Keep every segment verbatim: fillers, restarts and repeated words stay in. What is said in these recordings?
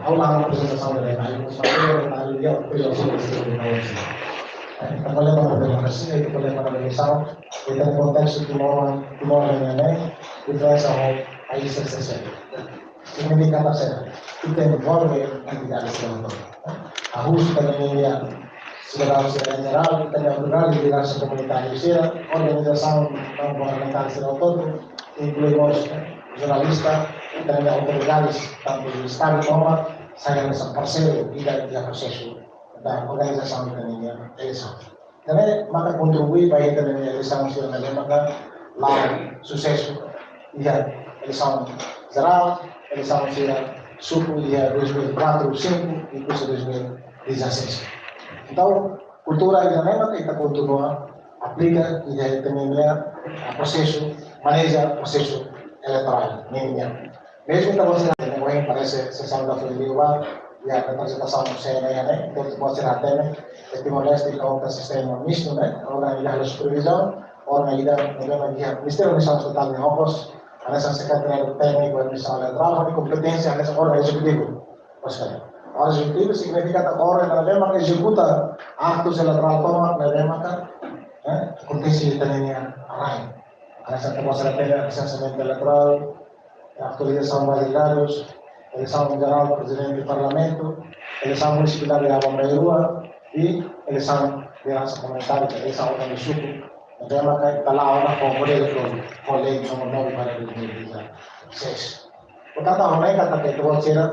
Ha'u la aprezentasaun de detalle, mas ha'u aprezentasaun de detalle. Ita problema de demokrasia, ita problema de eleisaun, ita-nia kontestu Timor, Timor ne'e, diferensa ho país sira seluk. Signifika apa saida? Ita envolve entidades seluk. Hahú ita-nia sidadaun sira en jerál, ita-nia autoridade de lideransa komunitária sira, organizasaun não governamentál sira hotu, inklui mós jornalista, ita-nia autoridades, tantu Estadu tomak, sai hanesan parseiru ida iha prosesu da organizasaun ita-nia eleisaun. Ne'e maka kontribui ba ita-nia eleisaun sira ne'ebé maka la'o susesu iha eleisaun jerál, eleisaun sira suku iha dois mil e quatro, cinco, inkluzu dois mil e dezasseis. Entaun, kultura ida-ne'e maka ita kontinua aplika iha ita-nia, ah, prosesu, maneja prosesu eleitorál nian. Mezmu ita-boot sira, ne'e ohin parese sesaun ida foin liu ba, iha reprezentasaun sira ne'e, ita-boot sira hatene, iha Timor-Leste ita konta sistema mistu ne'e, órgaun ida halo supervizaun, órgaun ida ne'ebé mak iha Ministériu Misaun Estatál nia okos, hanesan Sekretariadu Tékniku Administrasaun Eleitorál, ho kompeténsia hanesan órgaun ezekutivu. Maibé, órgaun ezekutivu signifika katak órgaun ida ne'ebé mak ezekuta aktus eleitorál tomak ne'ebé maka, eh, akontese iha ita-nia rain. Hanesan ita-boot sira hatene, resenseamentu eleitorál, aktualizasaun baze dadus, eleisaun jerál prezidente parlamentu, eleisaun munisipalidade Aban-bainrua, i eleisaun lideransa komunitária, eleisaun órgaun de suku. Entaun, ita la'o ona ho modelu ho lei númeru nove barra dois mil e dezasseis. Portantu, ha'u hanoin katak ita-boot sira,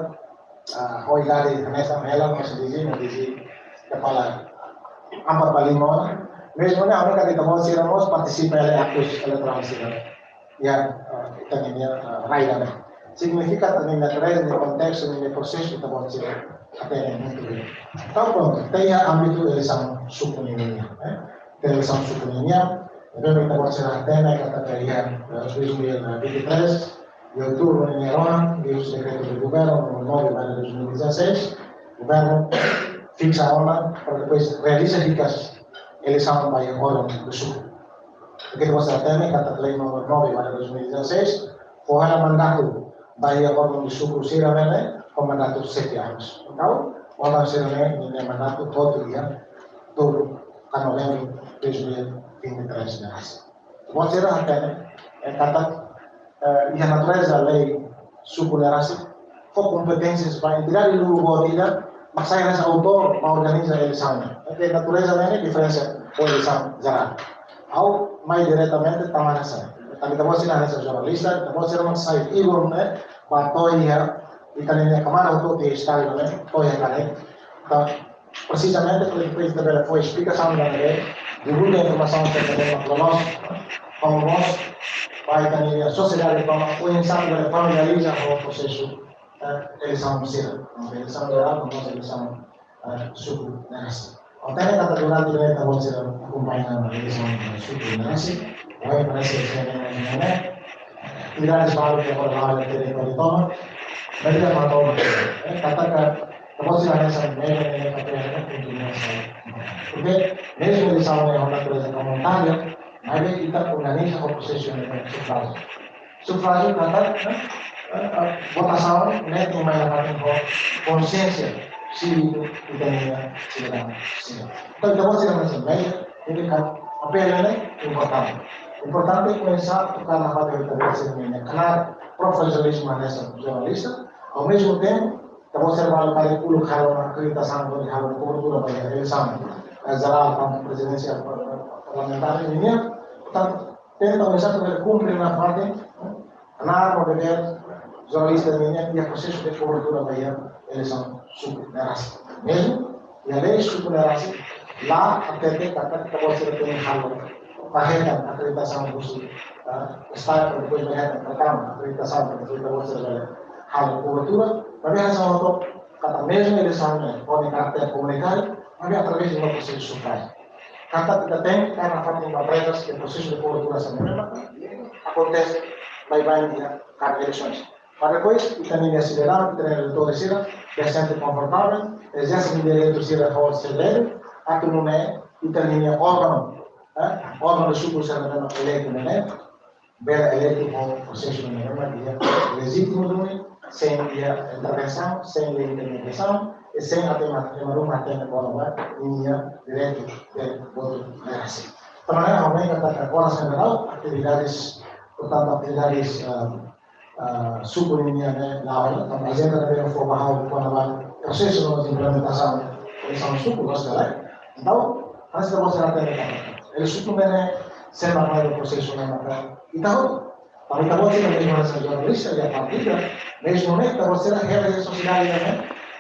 ah, ho idade hanesan hela, mas dizin, mas dizin, kepala ampat ba lima ona. Mezmu ne'e, ha'u hanoin katak ita-boot sira mós partisipa iha aktus eleitorál sira. Ya, eh, ita-nia, eh, rain ne'e. Signifika ita-nia natureza, nia kontestu, nia prosesu, ita-boot sira hatene muito bem. Entaun, prontu, iha ámbitu eleisaun suku nian, eh? Eleisaun suku nian, ne'ebé mak ita-boot sira hatene katak iha, eh, dois mil e vinte e três, iha outubru nia rohan, iha dekretu governu númeru nove barra dois mil e dezasseis, governu fiksa ona para depois realiza hikas eleisaun ba iha órgaun de suku. Ita-boot sira hatene katak lei númeru nove barra dois mil e dezasseis fó hela mandatu ba iha órgaun de suku sira ne'e ho mandatu sete anos. Entaun, órgaun sira ne'e, nia mandatu hotu iha tolu ka novembru dois mil e vinte e três ne'e. Ita-boot sira hatene, eh, katak, eh, iha natureza lei suku ne'e rasik, fó kompeténsia ba entidade lugu boot ida, mak sai hanesan autór ba organiza eleisaun. Entaun natureza ne'e diferensa ho eleisaun jerál. Ha'u mai diretamente tama hanesan. Tanba ita-boot sira hanesan jornalista, ita-boot sira mak sai ibun ne'e, ba to'o iha, ita-nia kamada hotu iha Estadu ne'e, to'o iha kanek. Entaun, presizamente, para depois ita bele fó esplikasaun ida ne'e, divulga informasaun aserka de mak loloos, como mós, ba ita-nia sosiedade, para oinsá bele familiariza ho prosesu, eh, eleisaun sira. Eleisaun jerál, no mós eleisaun, eh, suku ne'e rasik. Entaun, katak durante ne'e ita-boot sira akompaña eleisaun, eh, suku ne'e rasik. Ohin parese, eh, atividades balu ke agora la'o iha territóriu tomak. Maibé ita hatene, eh, katak ita-boot sira hanesan média ne'e, ita-boot sira kontinua sai. Porke mezmu eleisaun ne'e ho natureza komunitária, maibé ita organiza ho prosesu ne'e sufrájiu. Sufrájiu katak, eh, eh, votasaun ne'e ita mai iha fatin ho konsiénsia sira, ita-nia sidadaun sira. Entaun, ita-boot sira hanesan média, ita-nia papél ne'e importante. Importante oinsá atu halo ita-boot sira-nia knaar profisionalizmu hanesan jornalista, ao mesmo tempo, ita-boot sira balu karik uluk halo ona akreditasaun hodi halo kobertura ba iha eleisaun, eh, jerál, tantu prezidensiál, par-, par-, parlamentár nian. Portantu, tenta oinsá atu bele kumpre nafatin, eh, knaar no devér jornalista nian iha prosesu de kobertura ba iha eleisaun suku ne'e rasik. Mezmu iha lei suku ne'e rasik, la hatete katak ita-boot sira tenke halo, bá hetan akreditasaun husi, ah, Estadu, para depois bá hetan, para tama akreditasaun, para depois ita-boot sira bele halo kobertura, maibé hanesan hato'o katak mezmu eleisaun ne'e ho nia karáter komunitáriu, maibé através de um prosesu sufrájiu. Katak ita tenke kaer nafatin ba regras ke prosesu de kobertura sira ne'e akontese baibain iha kada eleisoens. Para depois, ita-nia sidadaun, ita-nia eleitór sira, bele sente konfortavel, ezerse nia direitu sira ho sira debe, atu nune'e, ita-nia órgaun, eh, órgaun de suku sira ne'ebé eleitu ne'e, bele eleitu ho prosesu ne'ebé mak iha, lejítimu duni, sein iha intervensaun, sein iha intervensaun, i sein atu ema, ema ruma hatene kona-ba ninia direitu de votu ne'e rasik. Tanba ne'e, ha'u hanoin katak agora, señór Generál, atividades, portantu, atividades, ah, ah, suku nian ne'e la'o, tanba ajenda ne'ebé fó ba ha'u kona-ba prosesu no implementasaun eleisaun suku, loos ka lae. Entaun, hanesan ita-boot sira hatene katak, eleisaun suku ne'e, ne'e, sei ba mai prosesu ne'e maka ita hotu. Tanba ita-boot sira mezmu hanesan jornalista iha partida, mezmu ne'e ita-boot sira hela iha sosiedade ne'e,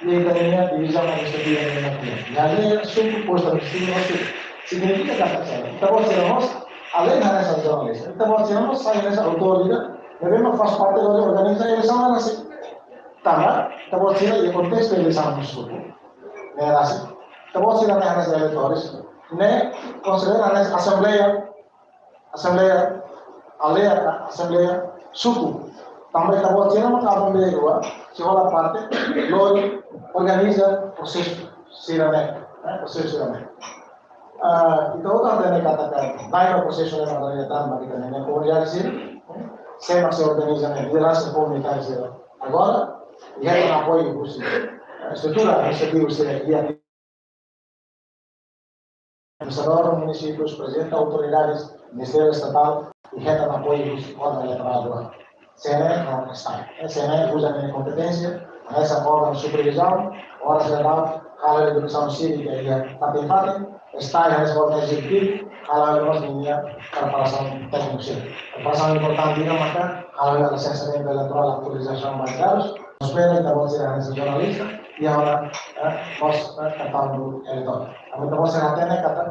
iha ita-nia divizaun administrativa ne'e, ne'e. Iha lei suku, postu administrativu, no suku. Signifika katak saida? Ita-boot sira mós, alein hanesan jornalista, ita-boot sira mós sai hanesan autoridade, ne'ebé mak faz parte hodi organiza eleisaun ne'e rasik. Tanba, ita-boot sira iha kontestu eleisaun suku ne'e rasik, ita-boot sira ne'e hanesan eleitores, ne'e konsidera hanesan asembleia, asembleia aldeia, asembleia suku. Tanba ita-boot sira mak aban bele rua, sei hola parte, lori, organiza prosesu sira-ne'e, eh, prosesu sira-ne'e. Ah, ita hotu hatene katak, dalam prosesu ne'e mak ita hatene, komunidade sira, eh, sei mak sei organiza ne'e, lideransa komunitária sira. Agora, iha apoiu husi, eh, estrutura administrativa sira, iha administradór munisípiu, prezidente autoridades, Ministériu Estatál, i hetan apoiu husi órgaun eleitorál rua. Sei ne'e no STAE. Sei ne'e uza ninia kompeténsia hanesan órgaun supervizaun, oras sira halo edukasaun sívika iha fatin-fatin, STAE hanesan órgaun ezekutivu, halo mós ninia preparasaun tékniku sira. Preparasaun importante ida maka halo lisensiamentu eleitorál, atualizasaun ba dadus, espera ita-boot sira hanesan jornalista, i agora, eh, mós, eh, kartaun eleitór. Ami ita-boot sira hatene katak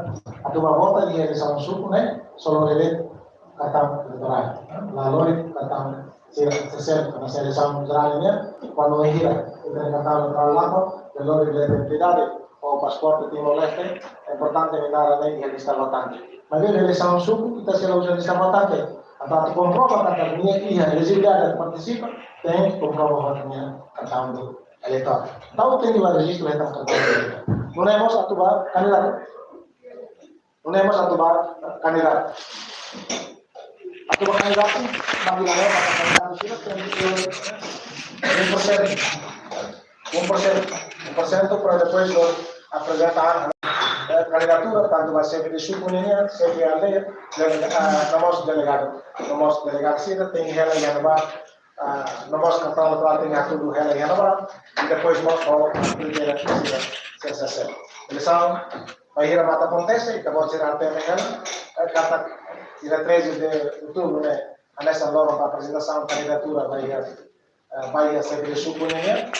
atu ba vota iha eleisaun suku ne'e, só lori de'it kartaun eleitorál, eh, la lori kartaun sira sesel, karena selesaun jerál ne'e, kuandu hira, ita-nia kartaun eleitorál lakon, la lori identidade, ou pasaporte Timor-Leste, importante mak ita iha lista votante. Maibé eleisaun suku, ita sei la uza lista votante. Entaun atu komprova katak nia iha elejibilidade atu partisipa, tenke komprova ho nia kartaun eleitór. Entaun tenke ba rejistu iha kartaun eleitór. Nune'e mós atu ba kandidatu. Nune'e mós atu ba kandidatu. Atu ba kandidatu, bagi na'in ba kandidatu sira tenke um por cento. Um por cento, um por cento para depois aprezenta, eh, kandidatura, tantu ba xefe de suku nian, xefe aldeia, delega-, ah, no mós delegadu, no mós delegadu sira tenke hela iha ne'ebá, ah, no mós kartaun eleitorál tenke hatudu hela iha ne'ebá, i depois mós ho kritéria sira, sira, sira, sira. Eleisaun bainhira maka akontese, ita-boot sira hatene hela, eh, katak dia treze de outubro ne'e, hanesan loron ba aprezentasaun kandidatura ba iha, eh, ba iha xefe de suku nian.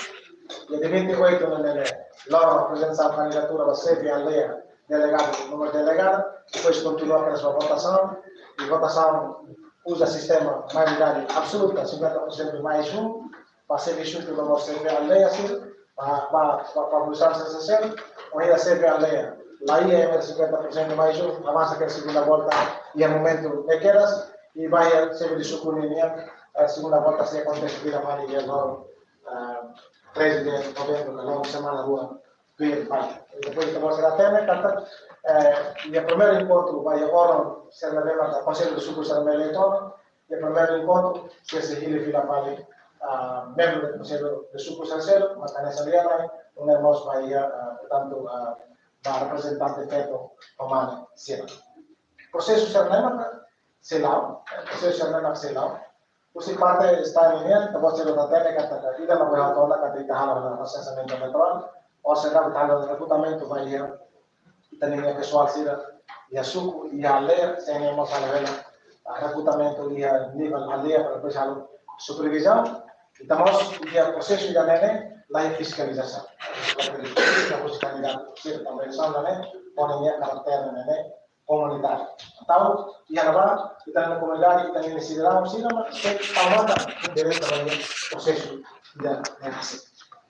Dia vinte e oito ne'e, ne'e, loron aprezentasaun kandidatura ba xefe aldeia, delegadu, no mós delegada, depois kontinua kedas ba votasaun, i votasaun uza sistema maioridade absoluta, cinquenta por cento mais um, ba xefe suku no mós xefe aldeia sira, ba, ba, ba, ba populasaun sira sira, bainhira xefe aldeia la iha ema cinquenta por cento mais um, avansa kedas segunda volta, iha momentu ne'e kedas, i bainhira xefe de suku nian, eh, segunda volta sei akontese fila fali iha loron, eh, treze de novembru, ka loron semana rua tuirmai. I depois ita-boot sira hatene katak, eh, iha primeiru enkontru ba iha órgaun sira ne'ebé mak Konsellu de Suku sira ne'ebé eleitór, iha primeiru enkontru, sira sei hili fila fali, ah, membru de Konsellu de Suku sira seluk, mak hanesan lia mai, nune'e mós ba iha, ah, portantu, ah, ba reprezentante feto ho mane sira. Prosesu sira-ne'e mak sei la'o, eh, prosesu sira-ne'e mak sei la'o. Husi parte STAE nian, ita-boot sira hatene katak, ida-ne'ebé ha'u hatene katak ita halo ona resenseamentu eleitorál, oras ne'e ita halo ona rekrutamentu ba iha ita-nia pesoál sira iha suku, iha aldeia, sei ne'e mós halo hela, ah, rekrutamentu iha nivel aldeia para depois halo supervizaun. Ita mós iha prosesu ida-ne'e ne'e, la iha fiskalizasaun. Ita mós kandidatu sira tanba eleisaun ne'e, ho ninia karakter ne'e ne'e, komunitáriu. Entaun, iha ne'ebá, ita-nia komunidade, ita-nia sidadaun sira mak sei tau matan diretu ba iha prosesu ida-ne'e rasik.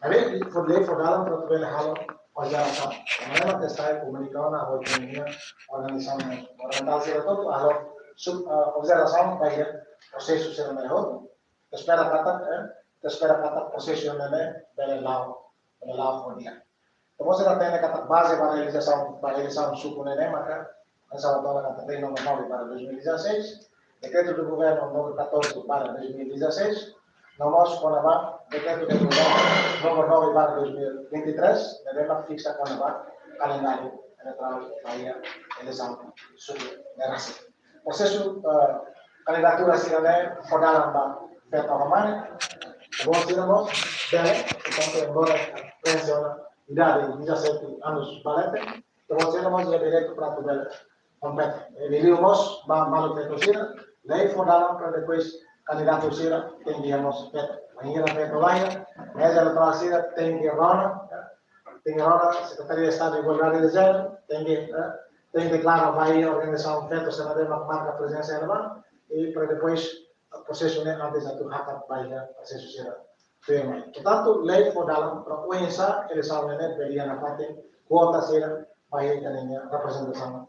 Maibé, fó, fó dalan para atu bele halo observasaun. Tanba ne'e mak STAE komunika ona ho ita-nia organizasaun orientál sira hotu, halo sub, eh, observasaun ba iha prosesu sira-ne'e hotu. Ita espera katak, eh, ita espera katak prosesu ne'e ne'e bele la'o, bele la'o ho di'ak. Ita-boot sira hatene katak baze ba realizasaun, ba eleisaun suku ne'e ne'e maka, hanesan ha'u hatene katak Lei númeru nove barra dois mil e dezasseis, Decreto do Governo númeru catorze barra dois mil e dezasseis, no mós kona-ba Dekretu de Governu númeru nove barra dois mil e vinte e três, ne'ebé mak fiksa kona-ba kalendáriu eleitoral ba iha eleisaun suku ne'e rasik. Prosesu, eh, kandidatura sira-ne'e fó dalan ba feto ho mane, entaun sira mós bele, entaun, embora presiona idade dezassete anos ba leten, entaun sira mós iha direitu para atu bele kompete. E liuliu mós ba maluk feto sira, lei fó dalan para depois kandidatu sira tenke iha mós feto. Bainhira feto la iha, meza eleitoral sira tenke rona, tenke rona Sekretaria Estadu Igualdade de Jéneru, tenke, eh, tenke deklara ba iha organizasaun feto sira ne'ebé mak marka prezensa iha ne'ebá, i para depois prosesu ne'e antes atu hakat ba iha prosesu sira tuirmai. Portantu, lei fó dalan para oinsá eleisaun ne'e bele iha nafatin kuota sira ba iha ita-nia reprezentasaun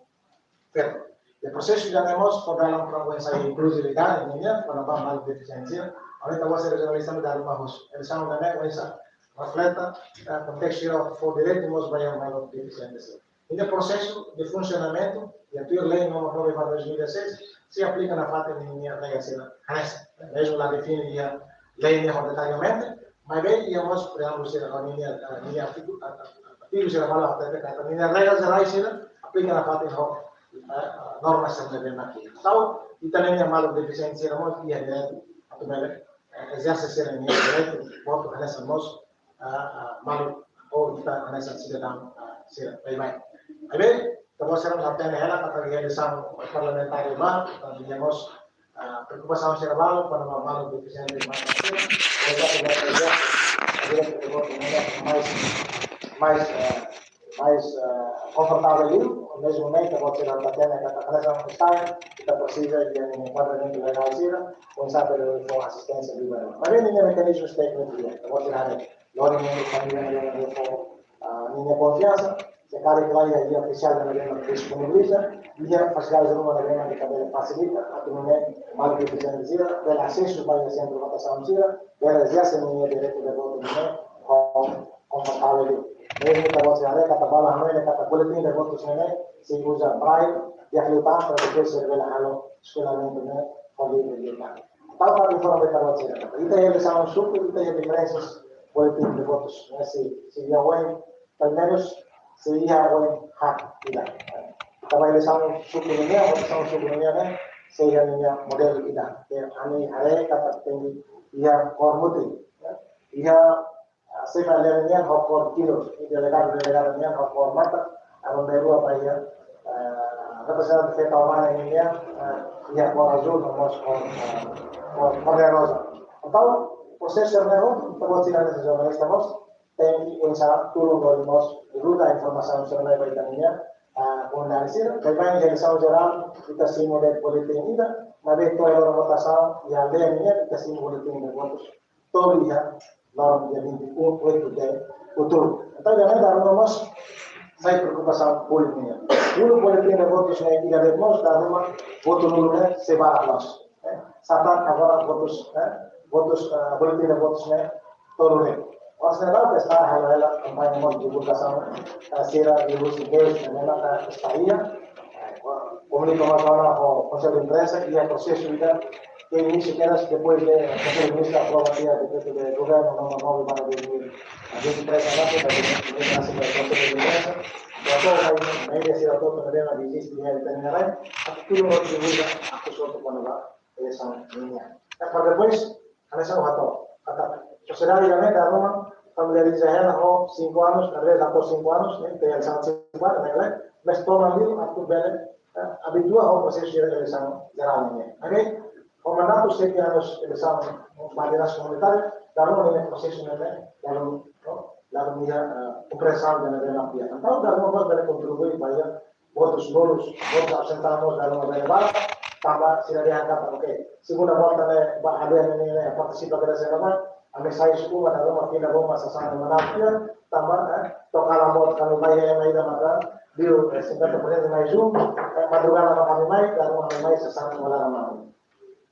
feto. I prosesu ida-ne'e mós fó dalan para oinsá inkluzividade nian, kona-ba maluk defisiente sira. Agora ita-boot sira jornalista dala ruma husu. Eleisaun ne'e oinsá refleta, eh, kontestu sira fó direitu mós ba iha maluk defisiente sira. Ida prosesu de funsionamentu, iha tuir lei númeru nove barra dois mil e dezasseis, sei aplika nafatin ninia regra sira hanesan. Mezmu la define iha lei ne'e ho detalhadamente, maibé iha mós preámbulu sira, ninia, ninia artigu, artigu sira balu hatete katak ninia regra jerál sira aplika nafatin ho, eh, norma sira ne'ebé mak iha. Entaun, ita-nia maluk defisiente sira mós iha direitu atu bele, eh, ezerse sira-nia direitu votu hanesan mós, ah, ah, maluk ou ita hanesan sidadaun, ah, sira baibain. Maibé, ita-boot sira hatene hela katak iha eleisaun parlamentár ba, entaun iha mós, ah, preokupasaun sira balu kona-ba maluk defisiente matan sira, ita tidak kerja, tidak kerja mais, mais, eh, mais, eh, konfortavel liu, mezmu ne'e ita-boot sira hatene katak hanesan style, ita presiza iha ninia enkuadramentu legál sira, oinsá bele fó asisténsia ba ema. Maibé ninia mekanizmu tékniku di'ak, ita-boot sira haree. Lori membru família ne'ebé mak fó, ah, ninia konfiansa, se karik la iha, iha ofisiál ne'ebé mak disponibiliza, iha fasilidade ruma ne'ebé mak ita bele fasilita atu nune'e maluk defisiente sira bele asesu ba iha sentru votasaun sira, bele ezerse ninia direitu de votu ne'e ho konfortavel liu. Mezmu ita-boot sira haree katak balu hanoin katak boletin de votus ne'e sei uza braille, di'ak liután para depois sira bele halo eskolhamentu ne'e ho livre liután. Entaun, para informa ba ita-boot sira, ita iha eleisaun suku, ita iha diferensa boletin de votus, ne'e sei, sei iha oin, pelumenus sei iha oin haat ida. Ita ba eleisaun suku nian, votasaun suku nian ne'e sei iha ninia modelu ida. Ke ami haree katak tenke iha kór mutin, iha, ah, xefe aldeia nian ho kór tilun, i delegadu, delegada nian ho kór matak, aban-bainrua ba iha, eh, reprezentante feto ho mane nian, eh, iha kór azúl, no mós kór, eh, kór, kór roza. Entaun, prosesu ne'e, ita-boot sira hanesan jornalista mós, tenke oinsá tulun lori mós divulga informasaun sira ne'e ba ita-nia, ah, komunidade sira. Baibain iha eleisaun jerál, ita simu de'it boletin ida, maibé to'o iha loron votasaun, iha aldeia nian, ita simu boletin de votus. To'o iha loron dia vinte e oito de outubro. Entaun, ida-ne'e dala ruma mós sai preokupasaun públiku nian. Uluk boletin de votus ne'e ida de'it mós, dala ruma votu nu'udar ne'e sei barak loos. Eh, sá tan agora votus, eh, votus, eh, boletin de votus ne'e tolu de'it. Oras ne'e la'o ke está halo hela kampaña mós divulgasaun, eh, sira di luz inglês, ne'e maka está iha. Eh, komunika mós ona ho Konsellu de Imprensa, iha prosesu ida ke inísiu kedas depois de Konsellu de Ministru aprova iha dekretu de Governu númeru nove barra dois mil e vinte e três, ne'e maka iha prosesu de imprensa. Entaun, ba média sira hotu ne'ebé mak eziste iha ita-nia rai, atu tulun divulga atus hotu kona-ba eleisaun nian. I para depois, hanesan ha'u hato'o katak sosiedade ida-ne'e dala ruma familiariza hela ho cinco anos, às vezes até cinco anos, ne'e, tem eleisaun cinco anos, ne'e, mas toma liu atu bele, eh, abitua ho prosesu eleisaun jerál nian. Oke? Ho mandatu sete anos eleisaun ba lideransa komunitária, dala ruma ne'e prosesu ne'e, dala ruma, no? Dala ruma iha, eh, kompreensaun ne'ebé mak di'ak. Entaun, dala ruma mós bele kontribui ba iha votus nulus, votus absentados dala ruma bele barak, tanba sira dehan katak, oke, segunda volta ne'e ba aldeia ne'e, ne'e partisipa kedas sira ba, ami sai suku ba dala ruma fila ba uma sasán manal tiha, tanba, eh, toka la mot kami mai, eh, mai da mata, liu, eh, cinquenta por cento mais um, eh, madrugada ba kami mai, dala ruma mai sasán manal.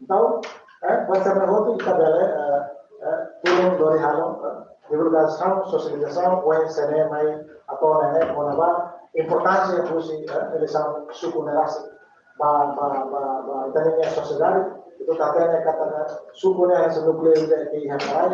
Entaun, eh, buat sira-ne'e hotu ita bele, eh, eh, tulun lori halo, eh, divulgasaun, sosializasaun, oinsá ne'e mai atu nune'e kona-ba importánsia husi, eh, eleisaun suku ne'e rasik ba, ba, ba, ba ita-nia sosiedade, ita hatene katak suku ne'e hanesan núkleu ida ke iha rai,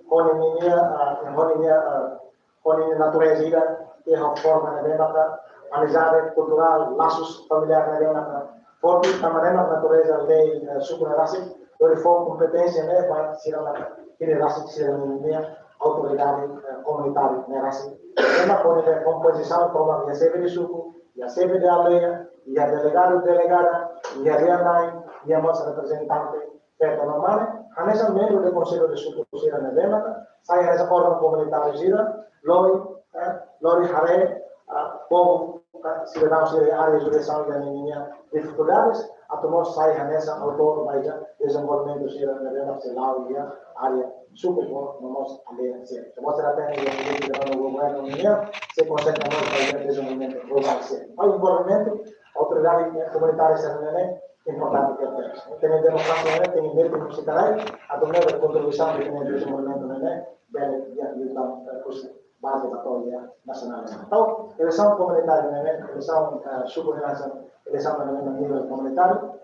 Ho ninia, ah, ho ninia, ah, ho ninia natureza ida, ke ho forma ne'ebé maka amizade kulturál, lasus familiár ne'ebé maka forte, tanba ne'e maka natureza lei, eh, suku ne'e rasik, lori fó kompeténsia ne'e ba sira maka, sira ne'e rasik, sira ninia autoridade, eh, komunitária ne'e rasik. Ne'e maka ho ninia kompozisaun, toma iha xefe de suku, iha xefe de aldeia, iha delegadu, delegada, iha lia-na'in, iha mós reprezentante feto no mane, hanesan membru de konsellu de suku sira ne'ebé maka sai hanesan órgaun komunitáriu sira, lori, eh, lori haree, ah, povu, ah, sidadaun sira iha área jurisdisaun ida ninia difikuldades, atu mós sai hanesan autór ba iha dezenvolvimentu sira ne'ebé maka sei la'o iha área suku no mós aldeia sira. Tanba sira hatene iha polítika no governu nian, sei konsentra mós ba iha dezenvolvimentu globál sira. Ba envolvimentu autoridade, eh, komunitária sira ne'e importante ke até. Tenke demokrasia ne'e, tenke mete musikarai, atu mete kontribuisaun ke tenke dezenvolvimentu ne'e, bele iha, iha, eh, kusi baze ba to'o iha nasionál. Entaun, eleisaun komunitária ne'e, eleisaun, eh, suku eleisaun, eleisaun ne'e nivel komunitáriu,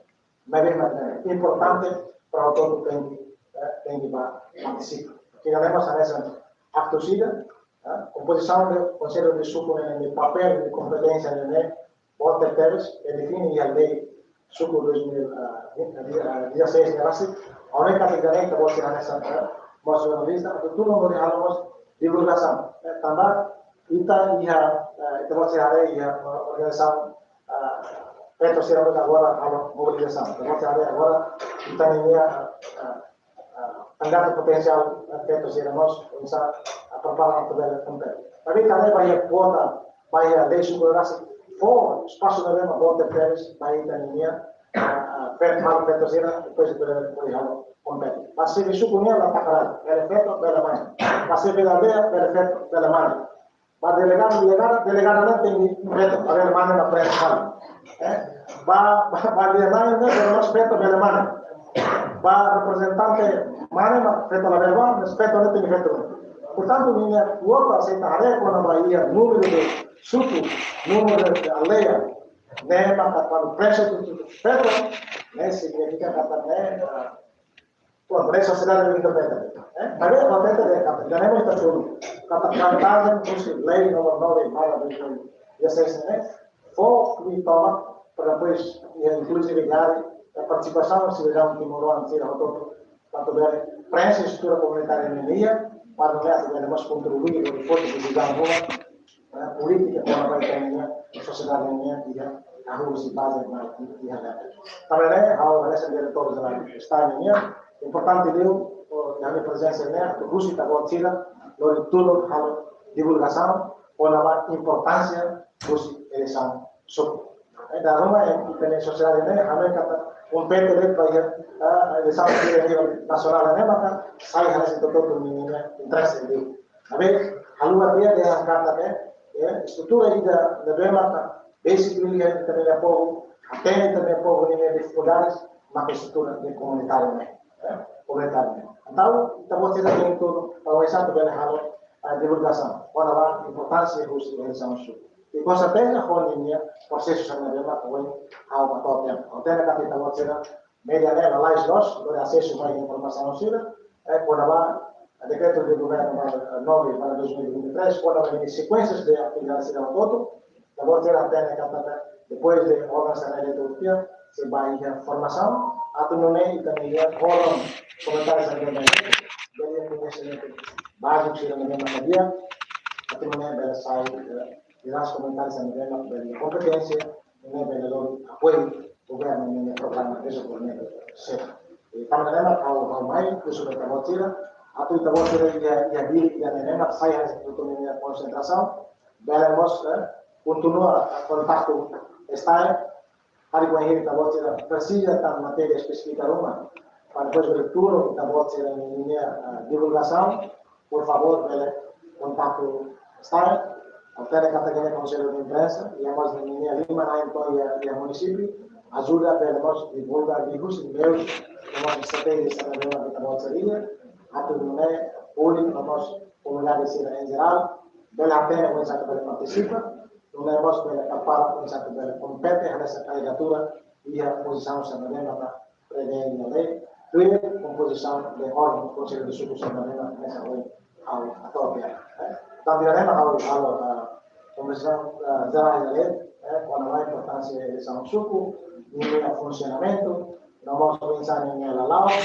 maibé, maibé importante para hotu-hotu tenke, eh, tenke ba partisipa. Ke ne'e mós hanesan aktu sira, eh, kompozisaun de konsellu de suku ne'e, ninia papél, ninia kompeténsia ne'e, boot tebes, e define iha lei suku dois mil, ah, di-, ah, dezasseis ne'e rasik, ha'u hanoin katak ita-boot sira hanesan, eh, mós jornalista, atu tulun hodi halo mós divulgasaun, eh, tanba ita iha, eh, ita-boot sira haree iha, eh, organizasaun, ah, feto sira agora halo mobilizasaun. Ita-boot sira haree agora, ita ninia, ah, ah, kandidatu potensiál, eh, feto sira mós, oinsá, ah, prepara atu bele kompete. Tapi karena ba iha kuota, ba iha lei suku rasik, fó espasu ne'ebé maka boot tebes ba ita ninia, ah, ah, feto, halo feto sira, depois bele, bele halo kompete. Ba xefe suku nian la takarar, bele feto, bele mane. Ba xefe aldeia, bele feto, bele mane. Ba delegadu, delegada, delegada ne'e tenke feto, ba bele mane mak prensa. Eh? Ba, ba, ba lia-na'in ne'e, bele mós feto, bele mane. Ba reprezentante mane mak feto labele ba, mas feto ne'e tenke feto. Portantu, ninia kuota se ita haree kona-ba iha númeru de suku, númeru de aldeia, ne'e maka kuandu prensa tutu feto, ne'e signifika katak ne'e, ah, bom, para a sociedade interpreta. Eh? Maibé, papel de katak, ita-boot sira, katak vantajen husi lei númeru nove barra dois mil e dezasseis ne'e, fó kumi tomak, para depois, e inclusive, gari, a partisipasaun sidadaun timoroan sira hotu-hotu, atu bele prensa estrutura komunitária nian, para bele, atu bele mós kontribui ba foti desizaun ruma, eh, polítika kona-ba ita-nia sosiedade nian iha, hahú husi baze mai iha ne'ebá. Tanba ne'e, ha'u hanesan diretór jerál STAE nian, importante liu, oh, iha ha'u-nia prezensa ne'e, atu husu ita-boot sira, lori tulun halo divulgasaun, kona-ba importánsia husi eleisaun suku. Eh, dala ruma, eh, ita-nia sosiedade ne'e, ha'u hanoin katak kompete de'it ba iha, eh, eleisaun sira nivel nasionál ne'e, maka sai hanesan ita hotu-hotu ninia interese liu. Maibé, haluha de'it, dehan katak, eh, eh, estrutura ida ne'ebé maka besik liu iha ita-nia povu, hatene ita-nia povu ninia difikuldades, maka estrutura de komunitáriu ne'e, eh, komunitáriu ne'e. Entaun, ita-boot sira tenke tulun, para oinsá atu bele halo, eh, divulgasaun, kona-ba importánsia husi eleisaun suku. I com certeza, ho ninia prosesu sira ne'ebé maka ohin ha'u hato'o tiha ona. Ha'u hatene katak ita-boot sira, média ne'e lalais loos, lori asesu ba informasaun sira, eh, kona-ba dekretu de governu barra, eh, nove barra dois mil e vinte e três, kona-ba ninia sekuénsia de atividade sira hotu, ita-boot sira hatene katak depois de órgaun sira ne'e tuur tiha, sei ba iha formasaun, atu nune'e ita-nia órgaun komunitáriu sira ne'e bele iha koñesimentu báziku sira ne'ebé maka di'ak, atu nune'e bele sai, eh, lideransa komunitária sira ne'ebé maka bele iha kompeténsia, ne'e bele lori apoiu governu ninia programa dezenvolvimentu sira. I tanba ne'e mak ha'u, ha'u mai husu ba ita-boot sira, atu ita-boot sira iha, iha Dili, iha ne'e mak sai hanesan ita-nia konsentrasaun, bele mós, eh, kontinua kontaktu STAE, hodi bainhira ita-boot sira presiza tan matéria espesífika ruma, para depois bele tulun ita-boot sira ninia, eh, divulgasaun, por favór, bele kontaktu STAE, ha'u hatene katak iha Konsellu de Imprensa, iha mós ninia lima na'in to'o iha, iha munisípiu, ajuda bele mós divulga liuhusi meius, no mós estratéjia sira ne'ebé mak ita-boot sira iha, atu nune'e públiku no mós komunidade sira em geral bele hatene oinsá atu bele partisipa, nune'e mós bele prepara oinsá atu bele kompete hanesan kandidatura iha pozisaun sira ne'ebé mak prevee iha lei, Tuir kompozisaun de órgaun Konsellu de Suku sira ne'ebé mak ohin ha'u hato'o tiha. Eh, tanba ne'e mak ha'u halo, eh, kompozisaun, eh, jerál ida, eh, kona-ba importánsia eleisaun suku, ninia funsionamentu, no mós oinsá ninia lala'ok,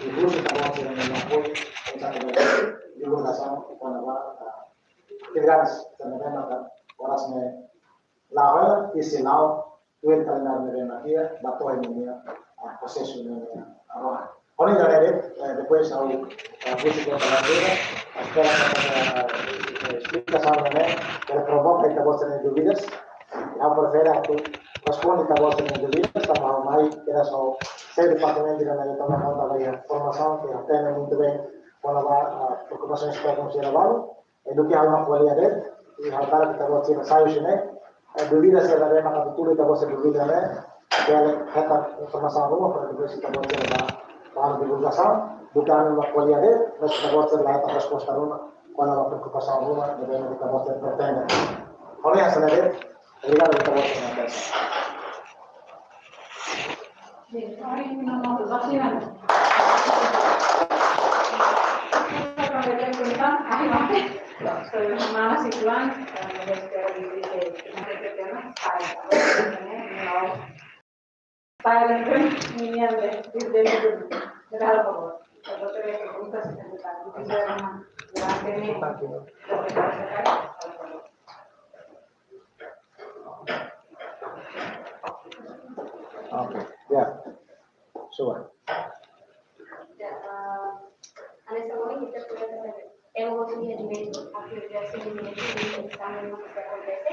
i husu ita-boot sira-nia apoiu, oinsá ita-boot sira-nia divulgasaun, kona-ba, eh, atividades sira ne'ebé mak oras ne'e la'o, i sei la'o, tuir kalendáriu ne'ebé mak iha, ba to'o ninia, ah, prosesu ninia, ah, rohan. Hodi ida-ne'e de'it, eh, depois ha'u, eh, husu ba ita-boot sira, ah, espera, eh, eh, esplikasaun ne'e, bele provoka ita-boot sira-nia dúvidas. I ha'u prefere atu responde ita-boot sira-nia dúvidas, tanba ha'u mai, kira so, sei departamentu ida-ne'e toma konta ba iha formasaun, ke atende muito bem, kona-ba, ah, preokupasaun sira-ne'e balu, eh, duké ha'u mak ko'alia de'it, i ha'u hakarak ita-boot sira sai husi ne'e, eh, dúvida sira ne'ebé mak atu tuur ita-boot sira dúvida ne'e, bele hetan informasaun ruma para depois ita-boot sira ba, ba divulgasaun, duké ha'u mak ko'alia de'it, mas ita-boot sira la hetan resposta ruma, kona-ba preokupasaun ruma, ne'ebé mak ita-boot sira pretende. Ha'u hanoin hanesan ne'e de'it, obrigadu ita-boot sira-nia atensaun. Oke, ya. Sudah. Ya, eh, hanesan ohin ita-nia, eh, ema hotu iha direitu atu reasaun direitu, i ita-nia ema hotu akontese.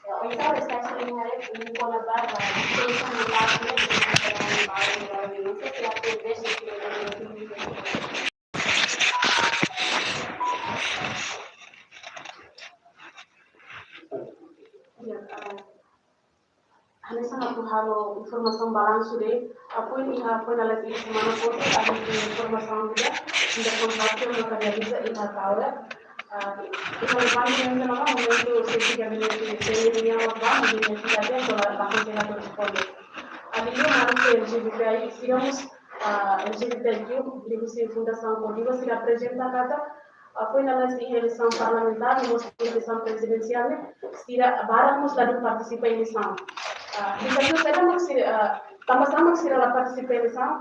Ya, oinsá ita-nia haree, i kona-ba, eh, ita-nia parte, ita-nia parte, ita-nia parte, ita-nia parte. Ya, eh, hanesan atu halo informasaun balansu de'it, ah, foin iha, foin lalais iha semana kotuk, ami iha informasaun ida, ida kontraktu mak realiza iha Kaura. Ah, iha levantamentu ne'e momentu sesi gabinete, sesi reuniaun ne'ebá, ami iha cidade, tola bakun sena korresponde. Alin ida mak L G B T I, sira mós, ah, L G B T I Q, liuhusi Fundasaun Kodiva, sira aprezenta katak, ah, foin lalais iha eleisaun parlamentár, no mós eleisaun prezidensiál ne'e, sira barak mós ladún partisipa eleisaun. Ah, dezafiu saida mak sira, ah, tanba sá mak sira la partisipa eleisaun,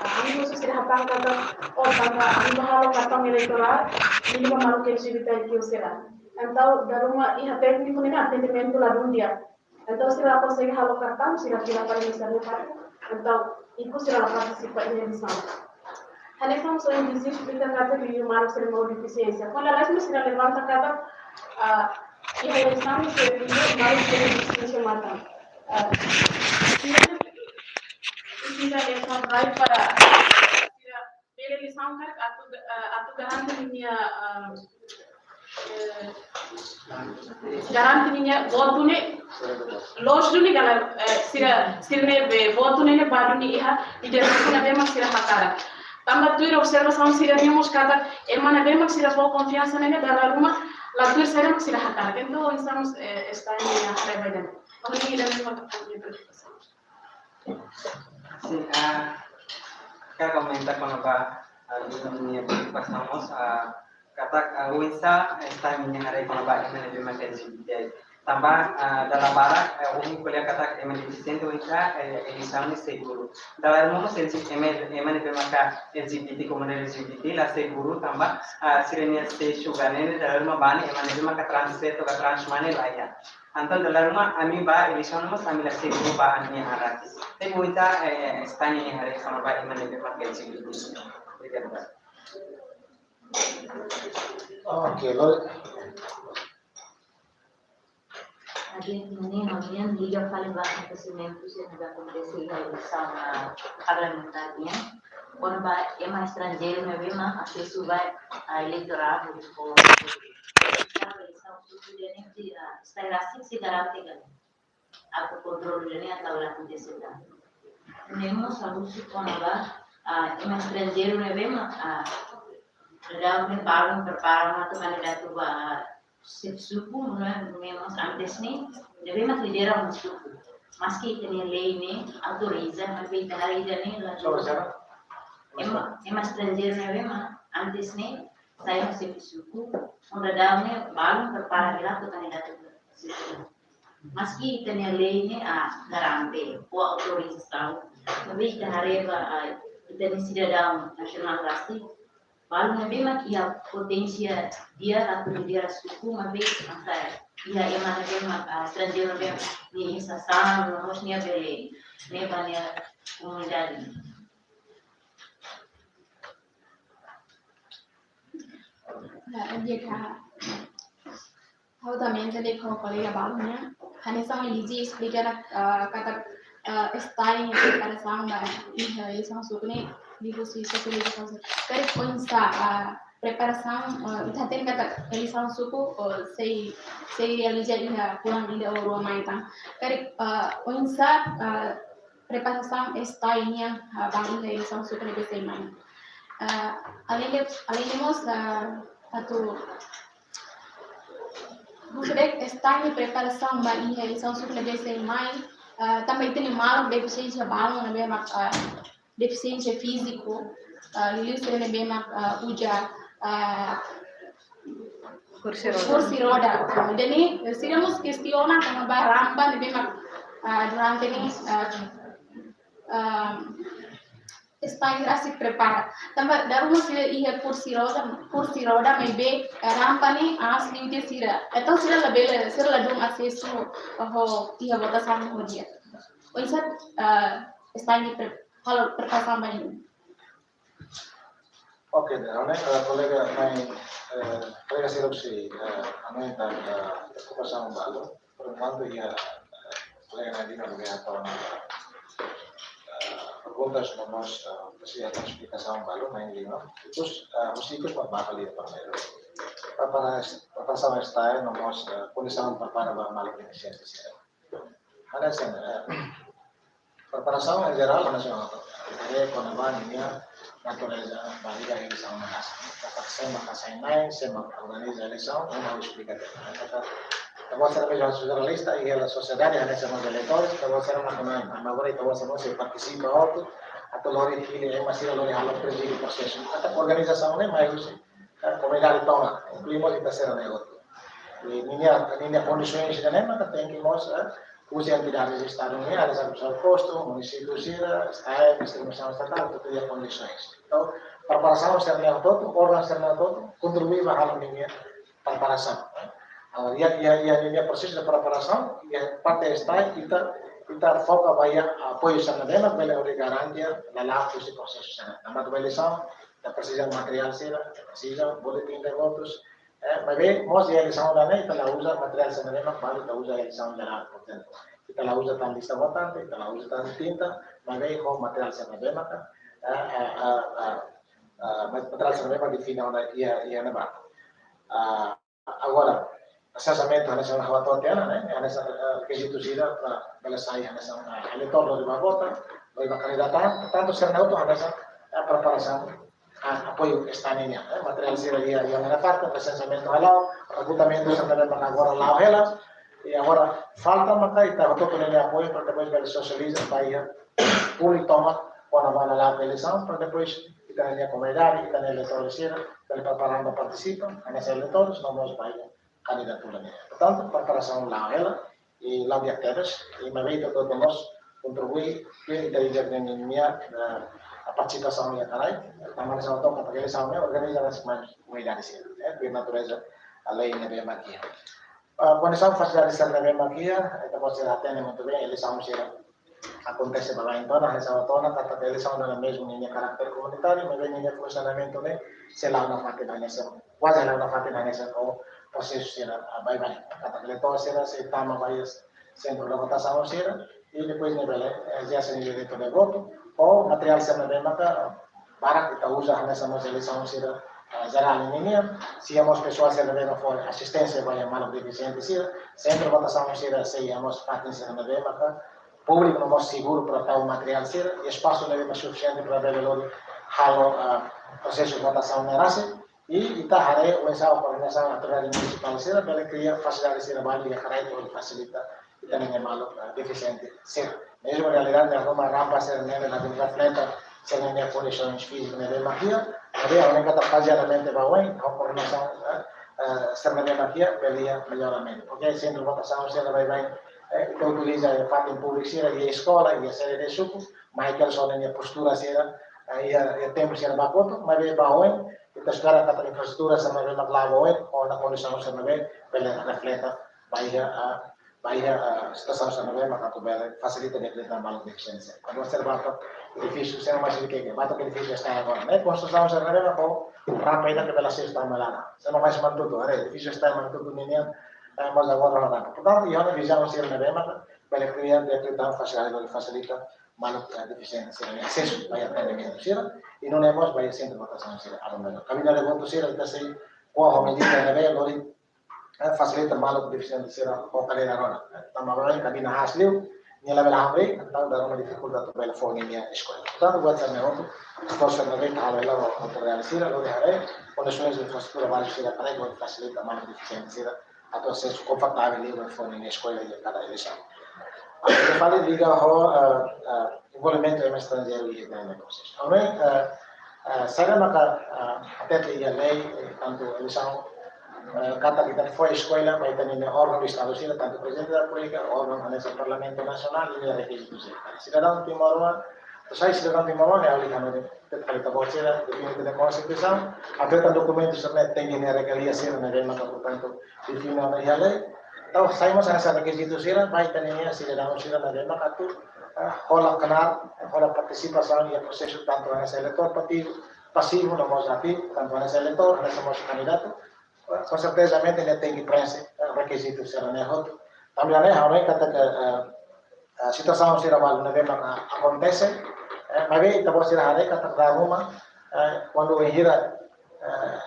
ah, ami husu sira hatán katak, oh, tanba ami bá halo kartaun eleitorál, ne'e ba maluk L G B T I Q sira. Entaun, dala ruma iha tékniku ne'e atendimentu ladún di'ak. Entaun, sira la konsege halo kartaun, sira fila fali mezmu fatin. Entaun, ikus sira la partisipa iha eleisaun. Hanesan ohin dezde esplika katak liuliu maluk sira ho defisiénsia. Foin lalais mós sira levanta katak, ah, iha eleisaun sira liuliu maluk sira ho defisiénsia matan. Ah, sira, sira levanta para sira bele eleisaun karik atu, eh, atu garante ninia, eh, eh, garante ninia votu ne'e, loos duni ka lae, eh, sira, sira-nia, eh, votu ne'e, ne'e ba duni iha, i depois sira ne'ebé mak sira hakarak. Tanba tuir observasaun sira-nian mós katak, ema ne'ebé mak sira fó konfiansa ne'e, ne'e dala ruma, la tuir saida mak sira hakarak. Entaun, estamos, eh, está em a rebelião. Ida-ne'e mak ha'u-nia preokupasaun. Sin, ah, hakarak komenta kona-ba, ah, ida-ne'e nia preokupasaun mós, ah, katak, ah, oinsá, eh, ita-nia haree kona-ba ema ne'ebé mak L G B T I. Tanba, ah, dala barak, eh, ohin ko'alia katak ema defisiente oinsá, eh, eleisaun ne'e seguru. Dala ruma mós L G B T I, ema, ema ne'ebé maka L G B T, komunidade L G B T, la seguru tanba, ah, sira-nia sexu ka ne'e, dala ruma ba ne'e, ema ne'ebé maka transexual ka transumanu la iha. Entaun, dala ruma, ami ba eleisaun mós, ami la seguru ba ami-nia an rasik. Entaun, ita, eh, ita-nia haree kona-ba ema ne'ebé mak L G B T. Obrigadu. Oke, lo. Oke, ne'e, ne'e, ne'e, liga fali ba akontesimentu sira ne'ebé akontese iha eleisaun, ah, parlamentár nian. Kona-ba ema estranjeiru ne'ebé mak asesu ba, ah, eleitoradu, ou, ou, eleisaun, eleisaun, eleisaun, eleisaun, eleisaun, eleisaun, eleisaun, eleisaun, atu kontrolu ida-ne'e atu la akontese tan. Ne'e mós ha'u husu kona-ba, ah, ema estranjeiru ne'ebé mak, ah, daudaun ne'e balun prepara atu kandidatu ba xefe suku, ne'e, ne'e mós antes ne'e, ne'ebé mak lidera mak suku. Maski ita-nia lei ne'e autoriza, maibé ita haree ida-ne'e la. Sabe, sabe? Ema, ema estranjeiru ne'ebé mak antes ne'e sai husi suku, no daudaun ne'e balun prepara hela atu kandidata ba suku. Maski ita-nia lei ne'e, ah, garante ou autoriza, maibé ita haree ba, ah, ita-nia sidadaun nasionál rasik, balun ne'ebé mak iha poténsia di'ak atu lidera suku, maibé mak iha ema ne'ebé mak, ah, estranjeiru ne'ebé mak nia sasán, no mós nia bele, ne'e ba nia komunidade. Ya, jadi ka, ha'u também entende ho kolega balun nian. Hanesan Lizzie esplika, ah, katak, ah, STAE nia preparasaun ba iha eleisaun suku ne'e liuhusi sosializasaun. Karik oinsá, ah, preparasaun, ah, ita hatene katak eleisaun suku, ah, sei, sei realiza iha fulan ida ou rua mai tan. Karik, ah, oinsá, ah, preparasaun STAE nian, ah, ba iha eleisaun suku ne'ebé sei mai. Ah, além de, além de mós, ah, atu, maksudnya STAE nia preparasaun ba iha eleisaun suku ne'ebé sei mai, ah, tanba ita-nia maluk defisiénsia balun ne'ebé mak, ah, defisiénsia fíziku, ah, liuliu sira ne'ebé mak, ah, uza, ah, kursi roda. Kursi roda. Jadi, sira mós kestiona kona-ba rampa ne'ebé mak, ah, durante ne'e, ah, ah, STAE rasik prepara. Tanba dala ruma sira iha kursi roda, kursi roda maibé, eh, rampa ne'e aas liu tiha sira. Entaun sira labele, sira ladún asesu ho iha votasaun ho di'ak. Oinsá, eh, STAE nia pre-, halo preparasaun ba ne'e? Oke, de, ne'e, eh, kolega, mai, eh, kolega sira husi, eh, aumenta, eh, preokupasaun balu. Por enkuantu, iha, eh, kolega Nadine, kolega Tona, eh, perguntas no mós, eh, presiza esplikasaun balu, mai lima. Ikus, eh, husi ikus ba bakal iha primeiru. Prepara-, preparasaun STAE no mós, eh, kondisaun prepara ba maluk defisiente sira. Hanesan, eh, preparasaun en jerál, hanesan, eh, kona-ba ninia natureza ba iha eleisaun ne'e rasik. Katak sé mak sai na'in, sé mak organiza eleisaun, ita esplika tiha. Katak, ita-boot sira mezmu jornalista, iha sosiedade, hanesan mós eleitores, ita-boot sira mak na'in. Agora ita-boot sira mós sei partisipa hotu, atu lori hili, ema sira lori halo prezide prosesu. Katak organizasaun ne'e mai husi, eh, komunidade tomak, inklui mós ita sira-ne'e hotu. I ninia, ninia kondisaun sira-ne'e maka tenke mós, eh, husi entidades Estadu nian, hanesan Komisaun Postu, munisípiu sira, STAE, Ministériu Administrasaun Estatál, atu iha kondisaun. Entaun, preparasaun sira-ne'e hotu, órgaun sira-ne'e hotu, kontribui ba halo ninia preparasaun, eh. Agora, iha, iha, iha ninia prosesu de preparasaun, iha parte STAE, ita, ita foka ba iha apoiu sira-ne'ebé mak bele hodi garantia lala'ok husi prosesu sira-ne'e. Tanba atu ba eleisaun, ita presiza materiál sira, ita presiza boletin de votus, eh, maibé mós iha eleisaun ida-ne'e, ita la uza materiál sira-ne'e mak balu ita uza eleisaun jerál, portantu, ita la uza tan lista votante, ita la uza tan tinta, maibé ho materiál sira-ne'ebé maka, eh, eh, eh, eh, eh, mat-, materiál sira-ne'ebé mak define ona iha, iha ne'ebá. Ah, agora, sensamentu hanesan ha'u hato'o tiha ona, ne'e, hanesan, eh, rekizitu sira para bele sai hanesan, eh, eleitór lori ba vota, lori ba kandidata, portantu, sira-ne'e hotu hanesan, eh, preparasaun, ah, apoiu STAE nian, eh, materiál sira iha, iha ona fatin, resenseamentu hala'o, rekrutamentu sira-ne'ebé maka agora la'o hela, i agora falta maka ita hotu-hotu nia apoiu para depois bele sosializa ba iha públiku tomak kona-ba lala'ok eleisaun, para depois ita-nia komunidade, ita-nia eleitór sira bele prepara ba partisipa, hanesan eleitór, no mós ba iha kandidatura nian. Portantu, preparasaun la'o hela, i la'o di'ak tebes, i maibé ita hotu-hotu mós kontribui, i ita ida-idak ninia, eh, partisipasaun iha rai, tanba hanesan ha'u hato'o katak eleisaun ne'e organiza rasik mai komunidade sira, eh, pur natureza lei ne'ebé mak iha. Ah, kondisaun fasilidade sira ne'ebé mak iha, ita-boot sira hatene muito bem, eleisaun sira akontese ba bainhira ona, hanesan ha'u hato'o ona katak eleisaun ne'e mezmu ninia karakter komunitáriu, maibé ninia funsionamentu ne'e sei la'o nafatin hanesan, kuaze la'o nafatin hanesan ho prosesu sira, ah, baibain. Katak eleitór sira sei tama ba iha sentru de votasaun sira, i depois ne'e bele, eh, ezerse ninia direitu de votu, ho materiál sira ne'ebé maka barak ita uza hanesan mós eleisaun sira, eh, jerál ninian, sei iha mós pesoál sira ne'ebé mak fó asisténsia ba iha maluk defisiente sira, sentru votasaun sira sei iha mós fatin sira ne'ebé maka públiku no mós seguru para tau materiál sira, i espasu ne'ebé mak sufisiente para bele lori halo, ah, prosesu votasaun ne'e rasik, i ita haree oinsá ho koordenasaun autoridade munisipál sira bele kria fasilidade sira balu iha rai atu fasilita ita-nia maluk, ah, defisiente sira. Mezmu realidade ne'e hanesan rampa sira ne'e la reflete sira-nia kondisaun fízika ne'ebé mak iha, maibé ha'u hanoin katak faze aumenta ba oin, ho koordenasaun, eh, eh, sira ne'ebé mak iha, bele iha melloramentu. Oke, sentru votasaun sira baibain, eh, ita utiliza iha fatin públiku sira, iha eskola, iha sede de suku, Michael sira-nia postura sira, eh, iha, iha tempu sira ba kotuk, maibé ba oin, ita espera katak infraestrutura sira ne'ebé mak la'o ba oin, ho ona kondisaun sira ne'ebé, bele refleta ba iha, eh, ba iha, eh, situasaun sira ne'ebé maka atu bele fasilita di'ak liután maluk defisiénsia. Kuandu observa edifísiu sira mais de que, ba to'o edifísiu STAE agora, ne'e konstrusaun sira ne'ebé maka rampa ida ke bele asesu tama laran. Sira mais mantudu, haree, edifísiu STAE mantudu ninian, eh, mas agora la rampa. Portantu, iha ona vizaun sira ne'ebé maka bele kria di'ak liután fasilita, fasilita maluk, eh, defisiénsia sira-nia asesu ba iha atendimentu sira, i nune'e mós ba iha sentru votasaun sira. Agora, kaminda de votu sira, ita sei ko'a ho medida ne'ebé lori, eh, fasilita maluk defisiénsia sira ho kadeira roda. Eh, tanba agora ita bina haas liu, nia labele hamriik, entaun dala ruma difikulta atu bele fó nia eskola. Portantu, buat sira-ne'e hotu, esforsu ne'ebé ita halo hela ho autoridade sira, lori haree kondisaun infraestrutura báziku sira karik, lori fasilita maluk defisiénsia sira atu asesu konfortavel liu ba fó nia eskola iha kada eleisaun. Ita fali liga ho, eh, eh, envolvimentu ema estranjeiru iha ita-nia prosesu. Agora, eh, eh, saida maka, eh, hatete iha lei, eh, tantu eleisaun, eh, katak ita fó eskola ba ita-nia órgaun Estadu sira, tantu Prezidente da Repúblika, órgaun hanesan Parlamentu Nasionál, i rekizitu sira. Sidadaun timoroan, atu sai sidadaun timoroan, ne'e ha'u hanoin, ita fali ita-boot sira, define iha Konstituisaun, atu hetan dokumentu sira-ne'e tenke iha regalia sira ne'ebé maka, portantu, define ona iha lei. Entaun, sai mós hanesan rekizitu sira ba ita-nia sidadaun sira ne'ebé maka atu, eh, hola knaar, eh, hola partisipasaun iha prosesu tantu hanesan eleitór ativu, pasivu, no mós ativu, tantu hanesan eleitór, hanesan mós kandidatu, eh, konsertezamente nia tenke preenxe, eh, rekizitu sira-ne'e hotu. Tanba ne'e, ha'u hanoin katak, eh, eh, situasaun sira balu ne'ebé maka akontese, eh, maibé ita-boot sira haree katak dala ruma, eh, kuandu wainhira, eh,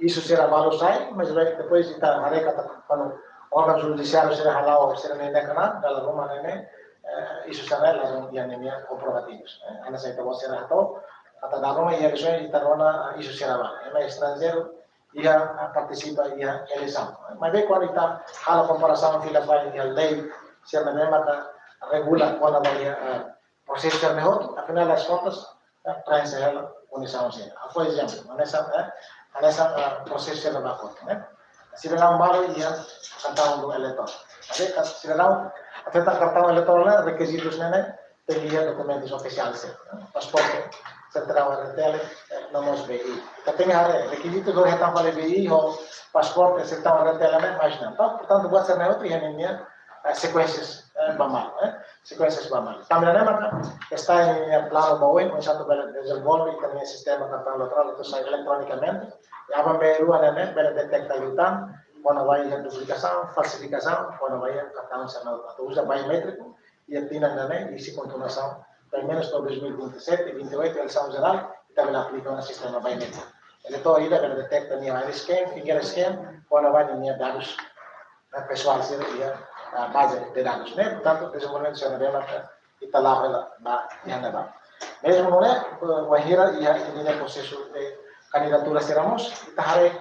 isu sira balu sai, mas depois ita haree katak kuandu órgaun judisiáriu sira hala'o sira-nia knaar, dala ruma ne'e, eh, isu sira-ne'e ladún iha ninia komprovativus. Eh, hanesan ita-boot sira hato'o, katak dala ruma iha eleisaun ita rona, eh, isu sira balu. Ema estranjeiru iha, ah, partisipa iha eleisaun. Maibé kuandu ita halo komparasaun fila fali iha lei sira ne'ebé maka regula kona-ba iha, ah, prosesu sira-ne'e hotu, afinál das contas, eh, preenxe hela kondisaun sira. Ha'u fó ezemplu, hanesan, eh, hanesan, ah, prosesu sira-ne'e hotu, ne'e? Sidadaun balu iha kartaun do eleitór. Maibé ka-, sidadaun, atu hetan kartaun eleitór ne'e, rekizitus ne'e, ne'e, tenke iha dokumentus ofisiál sira, pasaporte, sertifikadu R T L, eh, no mós B I. Ita tenke haree, rekizitu lori hetan fali B I ho pasaporte, sertifikadu R T L ne'e, mais não. Entaun, portantu, buat sira-ne'e hotu iha ninia, eh, sekuénsia, eh, ba malu, eh, sekuénsia ba malu. Tanba ne'e maka, STAE nia planu ba oin, oinsá atu bele dezenvolve ita-nia sistema kartaun eleitorál atu sai eletronikamente, i aban-bainrua ne'e, ne'e, bele deteta liután, kona-ba iha duplikasaun, falsifikasaun, kona-ba iha kartaun sira-ne'e atu uza biométriku, iha tinan ida-ne'e, i sei kontinuasaun, pelumenus to'o dois mil e vinte e sete, vinte e oito, eleisaun jerál, ita bele aplika ona sistema biométriku. Eleitór ida bele deteta nia eye scan, finger scan, kona-ba ninia dadus, eh, pesoál sira iha, ah, baze de dadus ne'e, portantu, dezenvolvimentu sira-ne'e maka ita la'o hela ba iha ne'ebá. Mezmu nune'e, eh, wainhira iha ninia prosesu de kandidatura sira mós, ita haree,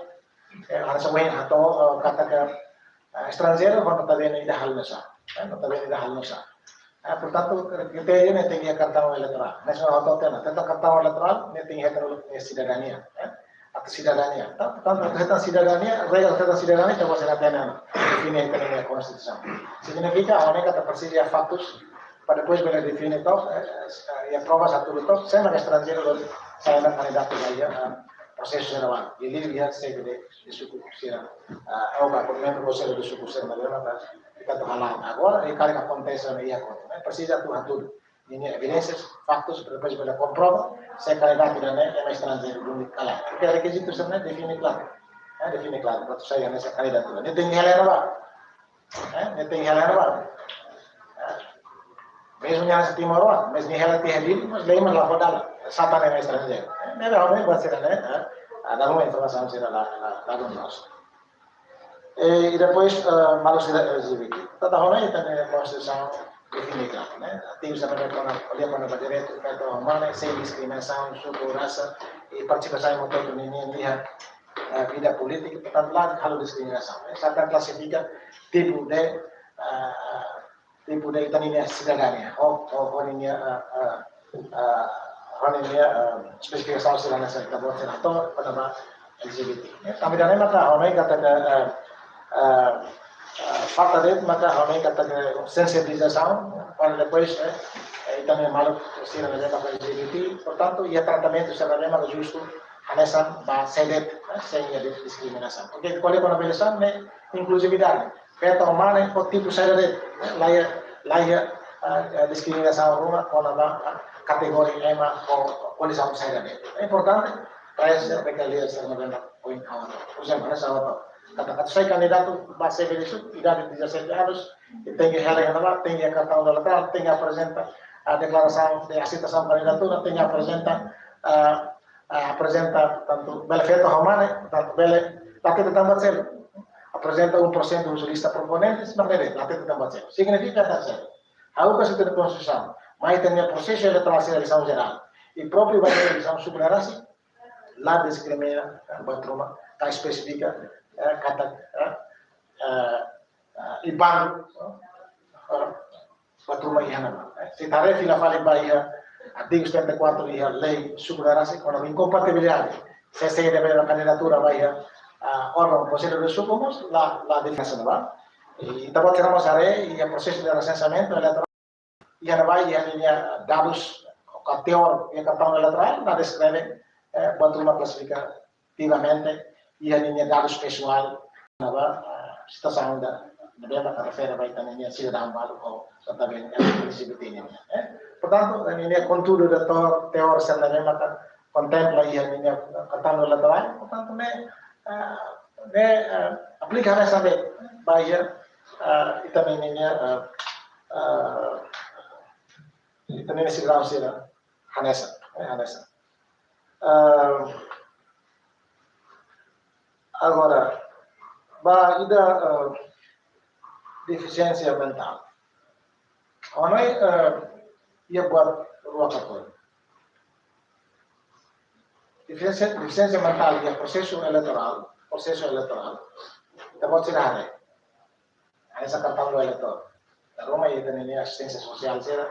eh, hanesan ohin hato'o, eh, katak, eh, estranjeiru ho nota bene ida halo nu'usá. Eh, nota bene ida halo nu'usá. Eh, portantu, kritériu ne'e tenke iha kartaun eleitorál. Hanesan ohin hato'o tiha ona, tantu kartaun eleitorál ne'e tenke iha, eh, sidadania, eh, atu sidadania. Entaun, portantu, atu hetan sidadania, regra atu hetan sidadania, ita-boot sira hatene ona, define iha ita-nia Konstituisaun. Signifika, ha'u hanoin katak presiza iha faktus, para depois bele define took, eh, eh, iha provas atu took, sé mak estranjeiru lori sai ona kandidatu ba iha, eh, prosesu sira balu. Liuliu iha xefe de, de suku sira, eh, ou ba, por ezemplu, konsellu de suku sira, maibé maka ita atu hala'o agora, i karik akontese iha kotuk, ne'e? Presiza atu hatudu ninia evidénsias, faktus, para depois bele komprova se kandidatu ida-ne'e ema estranjeiru duni ka lae. Porke rekizitu sira-ne'e define klaru. Eh, define klaru, para atu sai hanesan kandidatu. Ne'e tenke hela iha ne'ebá. Eh, ne'e tenke hela iha ne'ebá. Eh, mezmu nia hanesan timoroan, mas nia hela tiha Dili, mas lei mak la fó dalan. Sá tan ema estranjeiru. Eh, ne'e ha'u hanoin buat sira-ne'e, eh, dala ruma informasaun sira la, la, la dun loos. Eh, i depois, eh, maluk sira L G B T. Tanba ha'u hanoin ita-nia Konstituisaun define klaru, ne'e? Ativu sira ne'ebé kona, ko'alia kona-ba direitu feto ho mane, sein diskriminasaun suku, rasa, i partisipasaun ema hotu-hotu ninian iha, eh, vida polítika, portantu, la halo diskriminasaun, ne'e? Sira klasifika tipu de, eh, tipu de ita-nia sidadania, ho, ho, ho ninia, eh, eh, eh, Ha'u-nia, eh, espesifikasaun sira hanesan ita-boot sira hato'o kona-ba L G B T. Eh, tanba ida-ne'e maka ha'u hanoin katak, eh, eh, eh, falta de'it maka ha'u hanoin katak sensibilizasaun, para depois, eh, eh, ita-nia maluk sira ne'ebé maka L G B T, portantu, iha tratamentu sira ne'ebé maka justu hanesan ba sé de'it, eh, sein iha diskriminasaun. Oke, ko'alia kona-ba eleisaun ne'e inkluzividade. Feto ho mane ho tipu saida de'it, eh, la iha, la iha, eh, diskriminasaun ruma kona-ba, eh, kategoria ema ho kondisaun saida de'it. Importante, para ese, para que alias sira ne'ebé ohin ha'u hato'o. Por ezemplu, hanesan ha'u hato'o. Katak atu sai kandidatu ba sé de'it, idade dezassete anos, i tenke hela iha ne'ebá, tenke kartaun elektoral, tenke aprezenta, ah, deklarasaun de aseitasaun kandidatura, tenke aprezenta, ah, ah, aprezenta tantu bele feto ho mane, tantu bele, la hatete tanba seluk. Aprezenta um por cento husi lista proponentes, mas bele, la hatete tanba seluk. Signifika katak seluk. Ha'u ka sita de konstituisaun, mai ita-nia prosesu eleitorál sira eleisaun jerál i própriu ba eleisaun suku rasik, la diskrimina, eh, buat ruma, ka espesifika, eh, katak, eh, eh, eh, iban, eh, buat ruma iha ne'ebá. Eh, se ita haree fila fali ba iha artigu setenta e quatro iha lei suku rasik, kona-ba inkompatibilidade. Se sé de'it bele kandidatura ba iha, ah, órgaun Konsellu de Suku mós, la, la define ne'ebá. I ita-boot sira mós haree iha prosesu de resensamentu eleitorál iha ne'ebá, iha ninia dadus, ka teór iha kartaun eleitorál, la deskreve, eh, buat ruma klasifikativamente, iha ninia dadus pesoál, ne'ebá, eh, situasaun ida ne'ebé maka refere ba ita-nia sidadaun balu ho, tanba L G B T ninia, eh. Portantu, ninia konteúdu de teór, teór sira ne'ebé maka kontempla iha ninia kartaun eleitorál, portantu, ne'e, eh, ne'e, eh, aplika hanesan de'it ba iha, eh, ita-nia, eh, eh, ita-nia sidadaun sira hanesan, eh, hanesan. Eh, agora, ba ida, eh, defisiénsia mentál. Ha'u hanoin, eh, iha buat rua ka tolu. Defisiénsia, defisiénsia mentál iha prosesu eleitorál, prosesu eleitorál. Ita-boot sira haree. Hanesan kartaun do eleitór. Dala ruma iha ita-nia asisténsia sosiál sira,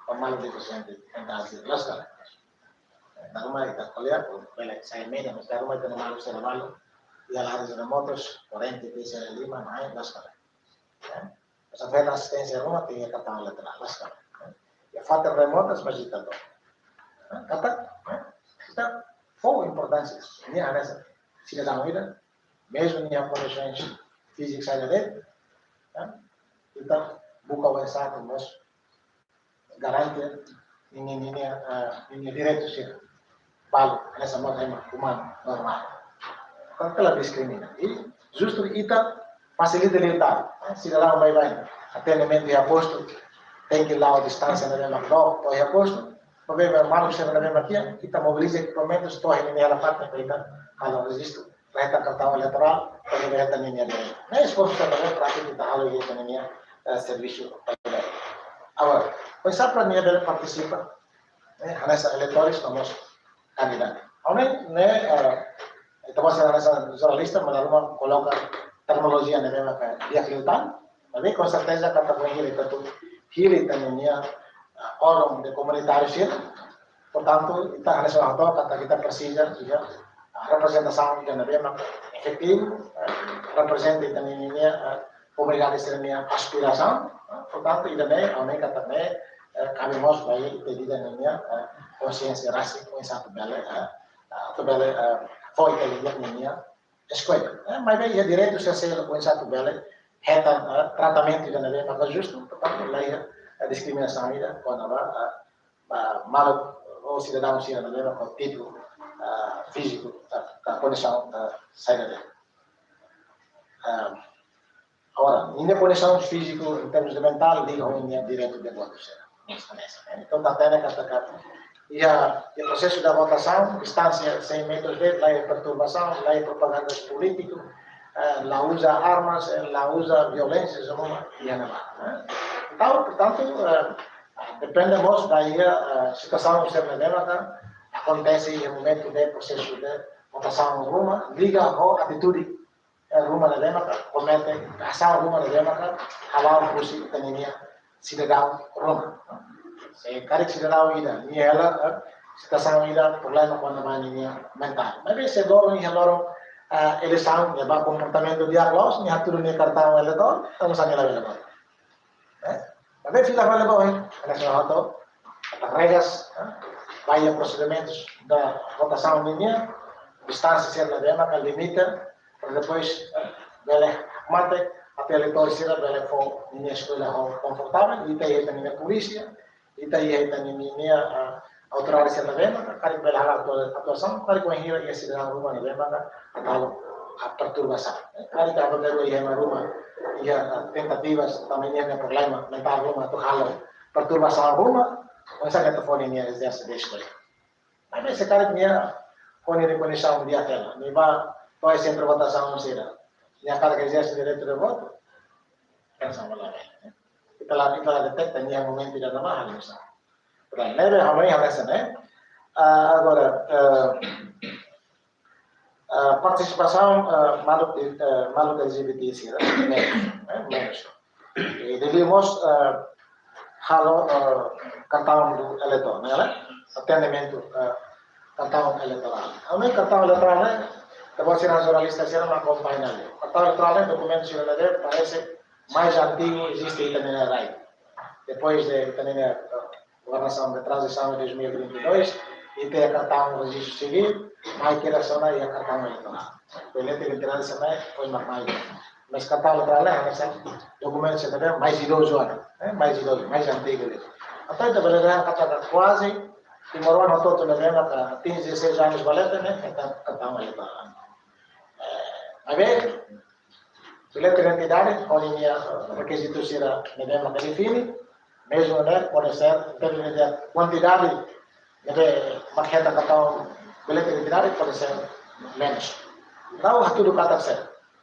ba maluk defisiente mentál sira, loos ka lae? Dala ruma ita ko'alia, bele sai média, mas dala ruma ita-nia maluk sira balu iha lares remotus, korrente, pese lima, mai, loos ka lae? Eh? Mas hanesan asisténsia ruma, tenke iha kartaun eleitorál, loos ka lae? Iha fatin remotas, mas ita to. Eh? Katak, eh? Ita fó importánsia. Ne'e hanesan sidadaun ida, mezmu nia kondisaun fízika saida de'it, eh, ita buka oinsá atu mós garante ninia, ninia, eh, ninia direitu sira balu, hanesan mós ema umanu normál. Tanba la diskrimina. I justu ita fasilita liután, eh, sidadaun baibain, atendimentu iha postu, tenke la'o distánsia ne'ebé mak dook to'o iha postu, maibé ba maluk sira ne'ebé mak iha, ita mobiliza ekipamentus to'o iha ninia hela fatin para ita halo rejistu, para hetan kartaun eleitorál, para hetan ninia direitu. Ne'e esforsu sira ne'ebé prátiku ita halo iha ita-nia, eh, servisu. Agora, oinsá para nia bele partisipa, eh, hanesan eleitores no mós kandidatu. Ha'u hanoin, ne'e, eh, ita-boot sira hanesan jornalista, mas dala ruma koloka terminolojia ne'ebé maka di'ak liután, maibé com certeza katak bainhira ita atu hili ita-nia, eh, órgaun de komunitáriu sira. Portantu, ita hanesan hato'o katak ita presiza iha, ah, reprezentasaun ida ne'ebé maka efetivu, eh, reprezenta ita-nia, eh, komunidade sira-nia aspirasaun, eh, portantu, ida-ne'e, ha'u hanoin katak ne'e, eh, kabe mós ba ita ida-ne'e, eh, konxiénsia rasik, oinsá atu bele, eh, eh, atu bele, eh, fó ita ida-ne'e, eskolla. Eh, maibé iha direitu sira seluk oinsá atu bele hetan, eh, tratamentu ida ne'ebé maka justu, portantu, la iha, eh, diskriminasaun ida kona-ba, eh, ba maluk ou sidadaun sira ne'ebé maka ho tipu, eh, fíziku, eh, ka kondisaun, eh, saida de'it. Eh, agora, ninia kondisaun fíziku, em termos de mentál, liga ho ninia direitu de votu sira. Entaun, ita hatene katak iha, iha prosesu de votasaun, distánsia cem metros de'it, la iha perturbasaun, la iha propaganda polítiku, eh, la uza armas, eh, la uza violénsia, semua iha ne'ebá, eh. Entaun, portantu, eh, depende mós ba iha, eh, situasaun sira ne'ebé maka akontese iha momentu de prosesu de votasaun ruma, liga ho atitude, eh, ruma ne'ebé maka komete, asaun ruma ne'ebé maka hala'o husi ita-nia sidadaun ruma. Se karik sidadaun ida, nia hela, eh, situasaun ida, problema kona-ba ninia mentál. Maibé se loron iha loron, ah, eleisaun, nia ba komportamentu di'ak loos, nia hatudu nia kartaun eleitór, entaun sá nia labele votu. Eh? Maibé fila fali ba oin, hanesan ha'u hato'o, ita regras, eh? Ba iha prosedimentus da votasaun nian, distánsia sira ne'ebé maka limita, para depois, eh, bele mate, atu eleitór sira bele fó ninia eskolla ho konfortavel, ita iha ita-nia polísia, ita iha ita-nia, ah, autoridade sira ne'ebé maka karik bele halo atua-, atuasaun, karik bainhira iha sidadaun ruma ne'ebé maka atu halo, ah, perturbasaun. Eh, karik ita bele iha ema ruma, iha, ah, tentativas, tanba nia iha problema mentál ruma atu halo perturbasaun ruma, oinsá ita fó ninia ezerse de eskolla. Maibé se karik nia ho nia rekoñesisaun di'ak hela, nia ba to'o sentru votasaun sira, nia hakarak ezerse direitu de votu, entaun sá mak labele. Ita la, ita la deteta nia momentu ida-ne'ebá halo oinsá. Portantu, ne'ebé ha'u hanoin hanesan ne'e. Ah, agora, eh, ah, partisipasaun, ah, maluk, eh, maluk L G B T sira, menus, eh, menus. I devimos, eh, halo, eh, kartaun do eleitór, ne'e? Atendimentu, eh, kartaun eleitorál. Ami kartaun eleitorál ne'e, ita-boot sira jornalista sira mak akompaña. Kartaun eleitorál ne'e dokumentu sira ne'ebé parese mais antigu eziste iha ita-nia rai. Depois de ita-nia, eh, governasaun de tranzisaun de dois mil e vinte e dois, ita iha kartaun rejistu sivíl, mai kera sona iha kartaun eleitorál. Bilhete de identidade sira ne'e foin mak mai. Mas kartaun eleitorál ne'e hanesan dokumentu sira ne'ebé mais idozu ona, eh, mais idozu, mais antigu de'it. Entaun ita bele dehan katak kuaze timoroan hotu-hotu ne'ebé maka atinje dezasseis anos ba leten ne'e, ita kartaun eleitorál. Eh, maibé, bilhete de identidade, ho ninia, eh, rekizitu sira ne'ebé maka define, mezmu ne'e pode ser, depende de kuantidade ne'ebé maka hetan kartaun bilhete de identidade pode ser menus. Entaun hatudu katak sé?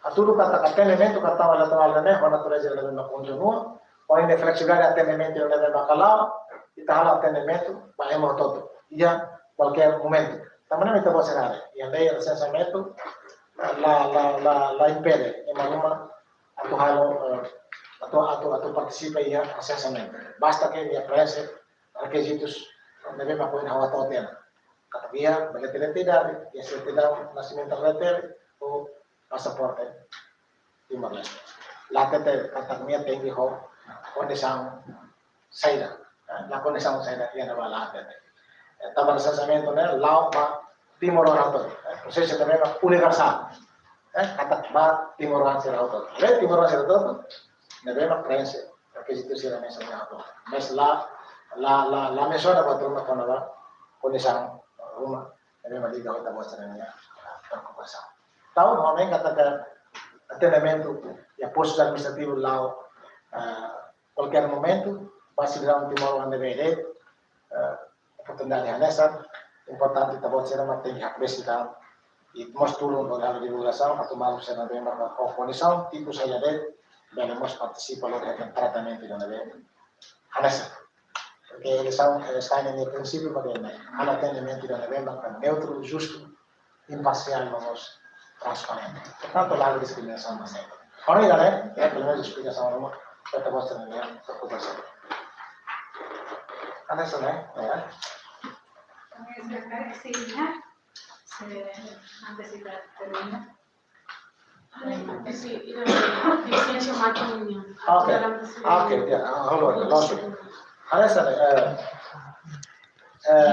Hatudu katak atendimentu kartaun eleitorál ne'e ho natureza ne'ebé maka kontinua, ho ninia fleksibilidade atendimentu ne'ebé maka la'o, ita halo atendimentu ba ema hotu-hotu iha kualkér momentu. Tanba ne'e ita-boot sira haree, iha lei resensamentu, la, la, la, la impede ema ruma atu halo, eh, atu, atu, atu partisipa iha resensamentu. Basta ke nia preenxe rekizitus ne'ebé mak ohin ha'u hato'o tiha ona. Katak iha bilhete de identidade, iha sertidaun nasimentu R T L, ou pasaporte Timor-Leste. La hatete katak nia tenke ho kondisaun saida, eh, la kondisaun saida iha ne'ebá, la hatete. Eh, tanba resensamentu ne'e la'o ba timoroan hotu. Eh, prosesu ne'e mak universál. Eh, katak ba timoroan sira hotu. Be timoroan sira hotu ne'ebé mak preenxe rekizitu sira mensaun ne'e hotu. Mas la, la, la, la mensiona ba turma kona-ba kondisaun ruma ne'ebé mak liga ho ita-boot sira-nia preokupasaun. Entaun, ha'u hanoin katak atendimentu iha postus administrativus la'o, eh, kualkér momentu, ba sidadaun timoroan ne'ebé de'it, eh, oportunidade hanesan, importante ita-boot sira mak tenke hakbesik tan, i mós tulun hodi halo divulgasaun, atu maluk sira ne'ebé mak ho kondisaun tipu saida de'it, bele mós partisipa lori hetan tratamentu ida ne'ebé hanesan. Porque eleisaun, eh, sai ninia prinsípiu mak ne'e, halo atendimentu ida ne'ebé maka neutru, justu, imparsiál no mós transparente. Portantu, la diskriminasaun mak ne'e. Ha'u hanoin ida-ne'e, eh, pelumenus esplikasaun ruma, para ita-boot sira-nia preokupasaun. Hanesan ne'e, eh. Kami sudah tarik sini, ya. Se-, antes kita termina. Isi, ida, defisiénsia mákina nian. Ah, ok. Dalam sini. Ah, ok, ya. Ah, halo, halo. Hanesan ne'e, eh, eh,